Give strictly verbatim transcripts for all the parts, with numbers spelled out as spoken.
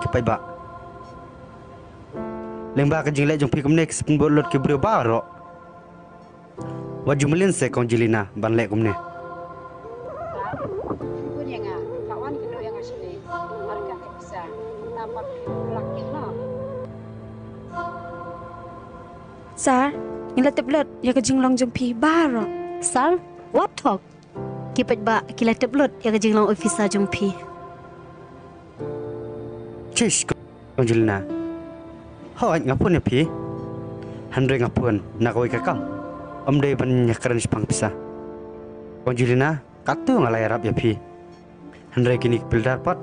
ki paidbah. Lyngba ka jingleh jong phi kumne ki sa pynbud lut ki briew baroh. Wat ju mlien se Kong Jelina ban leh kumne. Sir, ngi la tip lut ïa ka jinglong jong phi baroh. Sir, wat thok. Ki paidbah ki la tip lut ïa ka jinglong officer jong phi. Chish, Kong Jelina. Hooid nga pun ïa phi. Hynrei nga pun na kawei ka kam. Ym dei ban ïakren shaphang pisa. Kong Jelina, katto nga la ïarap ïa phi. Hynrei kine ki pildar pat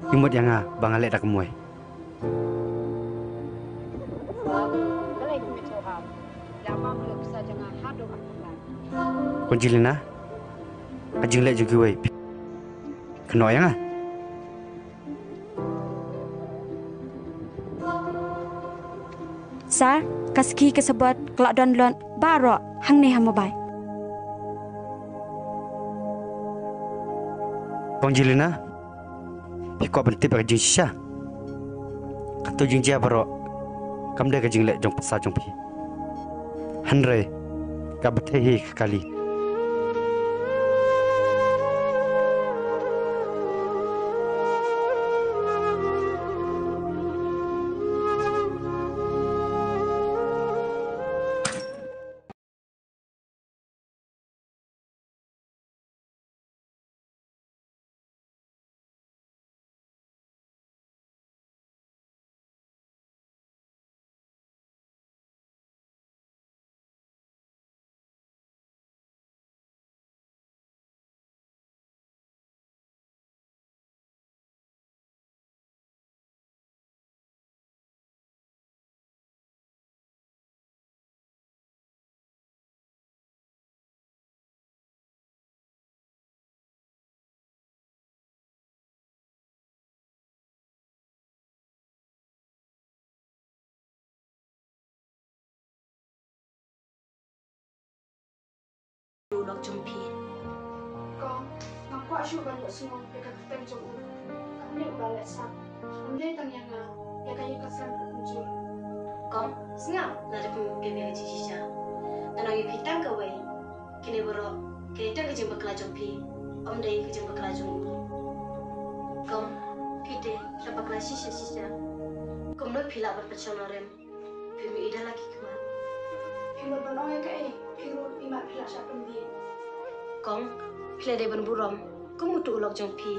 ki mut ïa nga ba nga leh da ka mui. Kong Jelina, ka jingleh jong kiwei. Kynnoh ïa nga. Sir, ka ski ka sabot ka la don lut baroh hangne ha mobile. Kong Jelina, phi kwah ban tip ïa ka jingshisha? Kato jingjia baroh kam dei ka jingleh jong pisa jong phi. Hynrei ka bthei hi ka kali. U lok jong phi. Kong, nga kwah shuh ban ïohsngew ïa ka kyrteng jong u. Katne u ba leh sap. Ym dei tang ïa nga, ïa ka ïing ka sem ruh kumjuh. Kong, sngap, lada phim ïoh ïa ka jingshisha. Ngan ong ïa phi tang kawei. Kine baroh ki dei tang ka jingbakla jong phi, ym dei ka jingbakla jong u. Kong, phi te phi la bakla shisha shisha. Kumno phi lah ban pynshong nongrim? Phim ïohi da la ki khmat. Phi mut ban ong ïa kaei, phi ruh imat phi lah shah pynbiej. Kong, phi la dei ban burom kum uto u lok jong phi.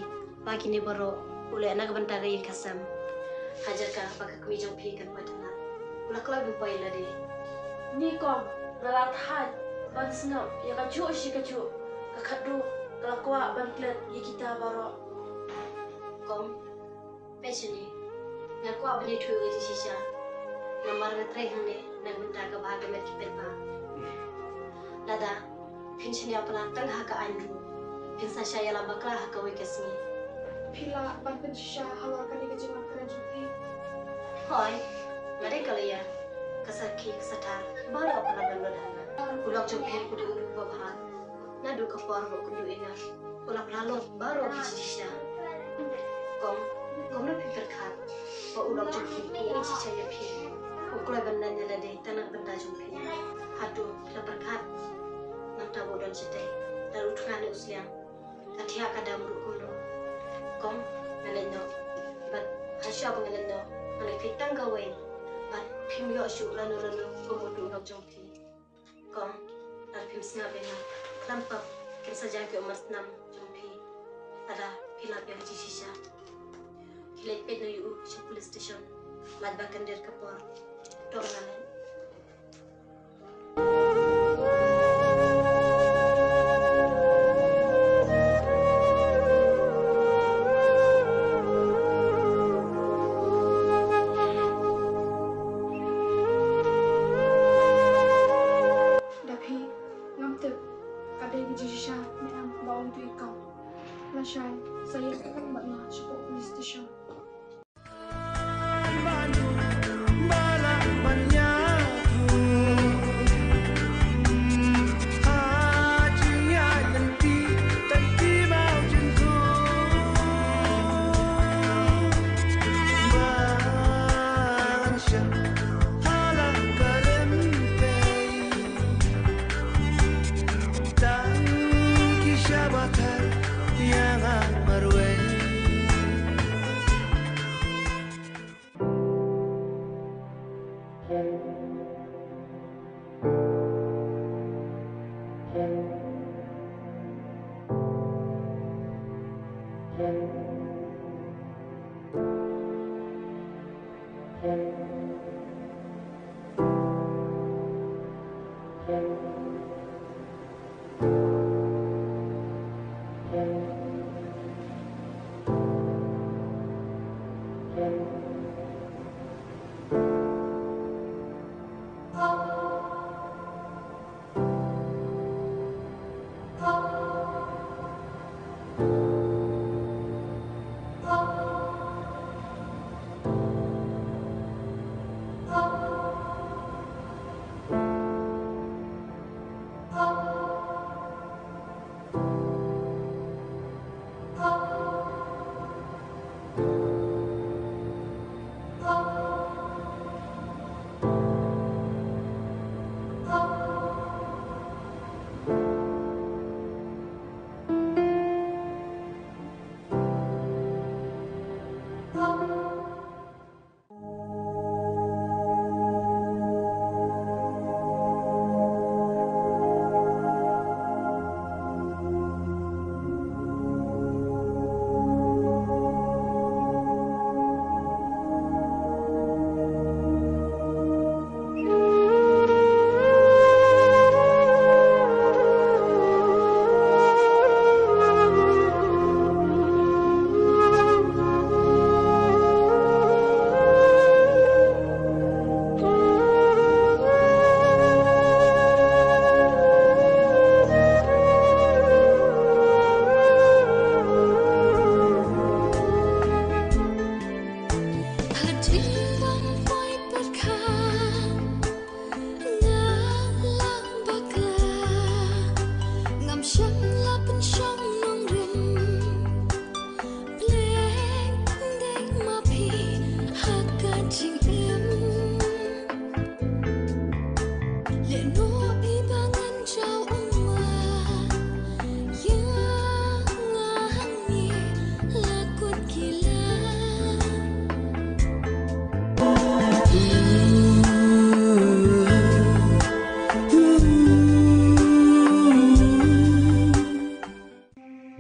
Ba kine baroh u leh na ka bynta ka ïing ka sem. Ha jaka ba ka kmie jong phi kan poi tynat, u la kloi ban poi ïa lade. Ni Kong, nga la thait ban sngap ïa kajuh shi kajuh ka khatduh ka la kwah ban klet ïa kita baroh. Kong, peit shane, nga kwah ban ïathuh ïa ka jingshisha. Namar nga trei hangne na ka bynta ka bha ka met ki paidbah. Lada phin shaniah palat tang ha ka aiñ ruh, phin sa shah ïalam bakla ha kawei ka sngi. Phi lah ban pynshisha halor kane ka jingwan kren jong phi? Hooid, nga dei ka lawyer, ka sakhi, ka sathar, baroh phi lah ban nud ha nga. U lok jong phi u dei u riewbha. Naduh ka por ba u kynduh ïa nga, u la phla lut baroh ki jingshisha. Kong, kumno phi pyrkhat ba u lok jong phi u ïeit shisha ïa phi? U kloi ban leh ïa lade tang na ka bynta jong phi. Hato phi la pyrkhat? Nangta ba u don shatei, lada u thngan ïa u sliang, ka thiah ka dam ruh kumno? Kong, nga leit noh. Bad hashwa ba nga leit noh, ngan ai phi tang kawei. Bad phim ïoh shuh lano lano kum uto u lok jong phi. Kong, lada phim sngap ïa nga, khlem pep kim sa jia ki ummat snam jong phi. Lada phi lap ïa ka jingshisha. Khie leit peit noh ïa u sha police station. Lait ba kyndiat ka por. To nga leit. Da phi, ngam tip ka dei ka jingshisha ne em ba u ïeit ïa kong. Lashai, sa ïaid bad nga shapoh police station.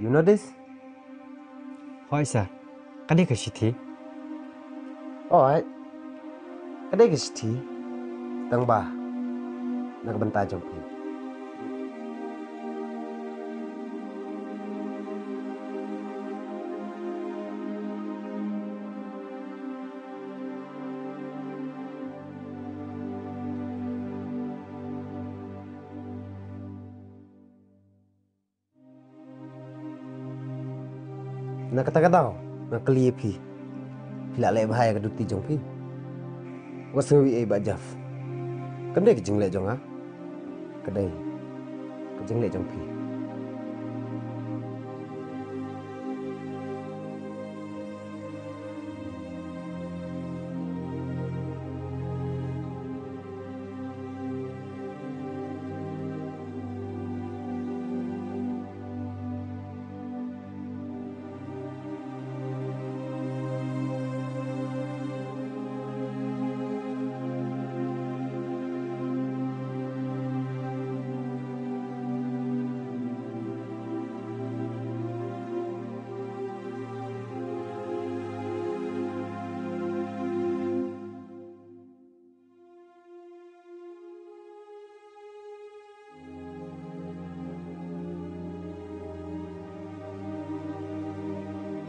You know this? Hooid sir, ka dei ka shithi. Hooid, ka dei ka shithi. Tang ba na ka bynta jong phi. Na kata ka daw nga kylli ïa phi, phi la leh bha ïa ka duty jong phi? Wat sngew ei ei bah Jeff. Kam dei ka jingleh jong nga, ka dei ka jingleh jong phi.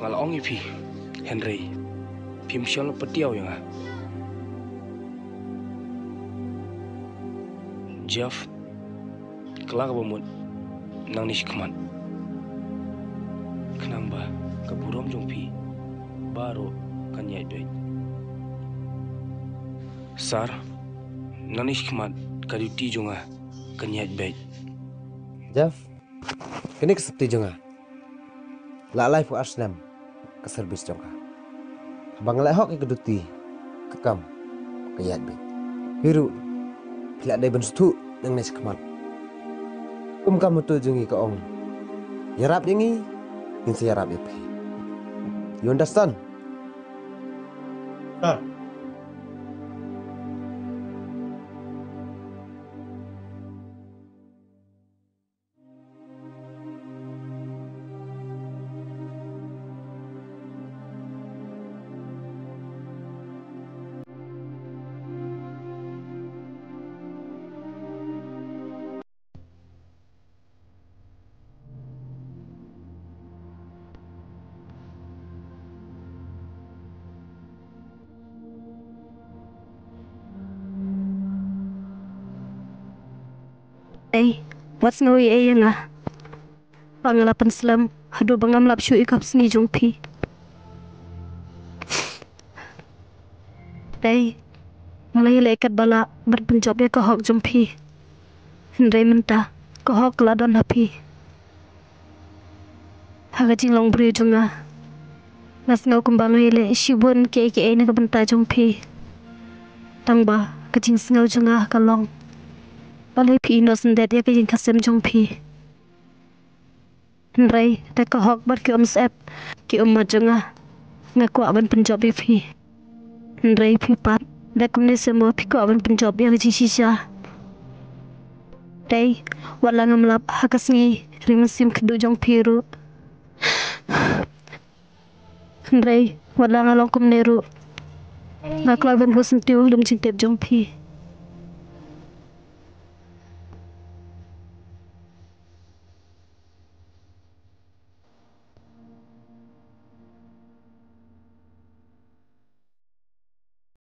Nga la ong ïa phi, hynrei phim shym la patiaw ïa nga. Jeff, kylla kaba mut nangne shakhmat, khnang ba ka burom jong phi baroh kan ïaid beit. Sir, nangne shakhmat ka duty jong nga kan ïaid beit. Jeff, kane ka sopti jong nga. La laiphew ar snem ka service jong ka. Haba nga leh hok ïa ka duty, ka kam ka ïaid beit. Phi ruh phi la dei ban sngewthuh nangne shakhmat. Kum ka motto jong ngi ka ong, ïarap ïa ngi, ngin sa ïarap ïa phi. You understand? Sir. Dei, wat sngew ei ei ïa nga. Ba nga la pynslem haduh ba ngam lap shuh ïa ka sngi jong phi. Dei, nga la ïaleh katba lah ban pynjop ïa ka hok jong phi. Hynrei mynta ka hok ka la don ha phi. Ha ka jinglong briew jong nga, nga sngew kumba nga ïaleh shibun kiei kiei na ka bynta jong phi. Tangba ka jingsngew jong nga ka long, balei phi ïehnoh syndet ïa ka ïing ka sem jong phi? Hynrei da ka hok bad ki umsyep, ki ummat jong nga, nga kwah ban pynjop ïa phi. Hynrei phi pat, da kumne se mo phi kwah ban pynjop ïa ka jingshisha? Dei, wat la ngam lap ha ka sngi ri mynsiem khadduh jong phi ruh. Hynrei wat la nga long kumne ruh, nga kloi ban buh syntiew lem jingtip jong phi.